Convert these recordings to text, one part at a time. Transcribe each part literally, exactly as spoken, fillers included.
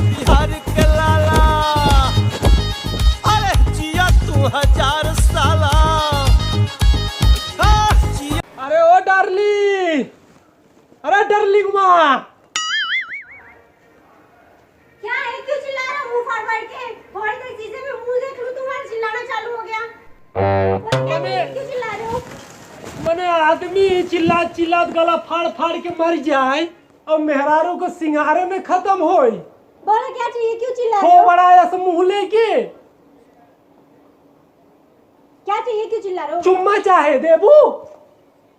बिहार के लाला, अरे जिया तू हजार साला। आ, जिया। अरे ओ डार्लिंग, अरे डार्लिंग माँ। क्या है, क्यों चिल्ला रहे हो मुंह फाड़ फाड़ के? थोड़ी देर शीशे में मुंह देख लूं, तुम्हारा चिल्लाना चालू हो गया। बोल, क्या है, क्यों चिल्ला रहे हो? मने आदमी चिल्लात चिल्लात गला फाड़ फाड़ के मर जाए और मेहरारू को सिंगारे में खत्म होई। बोलो, क्या चाहिए, क्यों चिल्ला रहे हो? बड़ा ऐसा मुंह लेके। क्या चाहिए, क्यों चिल्ला रहे हो? चुम्मा चाहे देबू,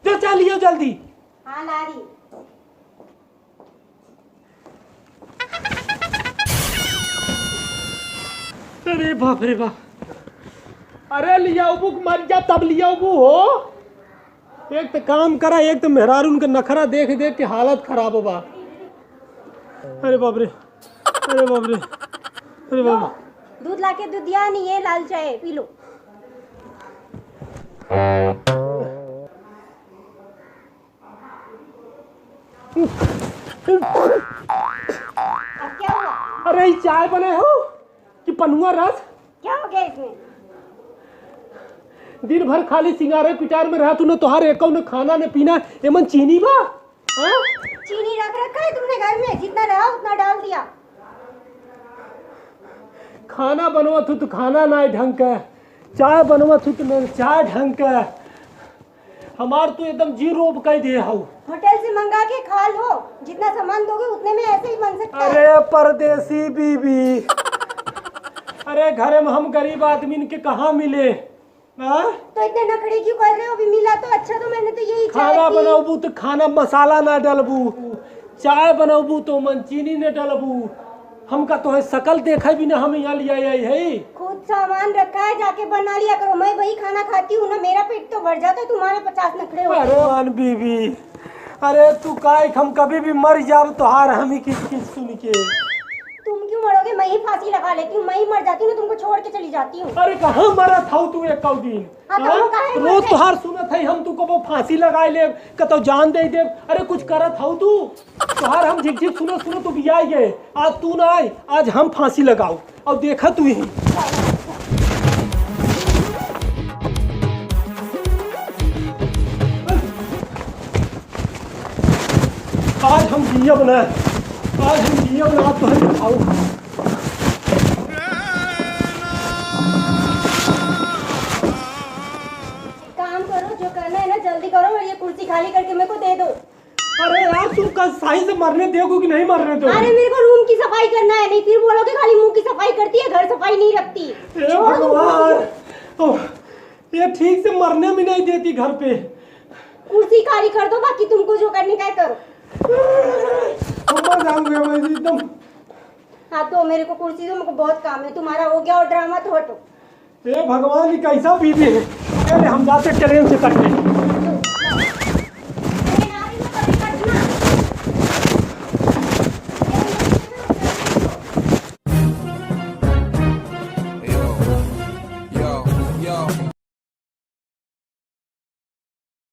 जो चलियो जल्दी। हाँ, ला रही। अरे बाप रे बाप। अरे लियाउबू के मर जा तब लियाउबू हो। एक तो काम करा, एक तो मेहरारून के नखरा देख देख के हालत खराब बा। अरे बाप रे, अरे बाप रे, अरे बाप। दूध लाके दूध दिया नहीं, ये लाल चाय पी लो। अब क्या हुआ? अरे, ई चाय बने हो कि पनुआ रस? क्या हो गया इसमें? दिन भर खाली सिंगारे पिटार में रहा तू, न तोहार एको न खाना न पीना, एमन चीनी बा? हाँ? चीनी रख रखा है तुमने घर में, जितना रहा उतना डाल दिया। खाना बनवत हूँ तो खाना ना ढंग के, चाय बनवत हूँ तो न चाय ढंग के। हमार तू एकदम जी रोब कह दिए हऊ। होटल से मंगा के खा लो, जितना सामान दोगे उतने में ऐसे ही बन सकता है। अरे परदेसी बीबी, अरे घरे में हम गरीब आदमी के कहाँ मिले? हाँ? तो इतने नखरे क्यों कर रहे हो? अभी मिला तो अच्छा, तो मैंने तो यही चाह खाना की। बनौबू तो खाना मसाला ना डलबू, चाय बनौबू तो मन चीनी न डलबू। हमका तोहे सकल देखे बिना हम यहाँ लिया आई है। खुद सामान रखा है, जाके बना लिया करो। मैं वही खाना खाती हूँ ना, मेरा पेट तो भर जाता है, तुम्हारे पचास नखरे होते हैं। अरे मान बीबी, अरे तू काहे हम कभी भी मर जाब तोहार हम ही किच किच सुन के। तुम क्यों मरोगे? मैं ही फांसी लगा लेती हूँ, मैं ही मर जाती हूँ ना, तुमको छोड़ के चली जाती हूँ। अरे कहाँ मरत हऊ तू एक दिन? हाँ, तो हाँ? हम काहे रोज मरते? तोहार सुनत है हम तू कबो फांसी लगाए लेब, कतौ जान दे देब। अरे कुछ करत हऊ तू? तोहार हम झिक झिक सुनत सुनत उबियाई गए। आज तू ना आई, आज हम फांसी लगाऊ। अब देखा तू ही। आज हम जियब ना, आज हम जियब ना, आज तो हम खाऊ। काम करो, जो करना है ना जल्दी करो और ये कुर्सी खाली करके मेरे को दे दो। अरे यार, तुम कल सही से मरने दोगे कि नहीं मरने दोगे? अरे मेरे को रूम की सफाई करना है, नहीं फिर बोलोगे खाली मुंह की सफाई करती है, घर सफाई नहीं रखती। हे छोड़ दो भगवान, कुर्सी। ओह, ये ठीक से मरने भी नहीं देती घर पे। कुर्सी खाली कर दो, बाकी तुमको जो करने का है करो। हम मर जाएंगे भाई जी, एकदम। हाँ, दो मेरे को कुर्सी दो, मेरे को बहुत काम है। तुम्हारा हो गया और ड्रामा, तो हटो। हे भगवान, ये कैसा बीबी है? अरे हम जाते ट्रेन से कट के।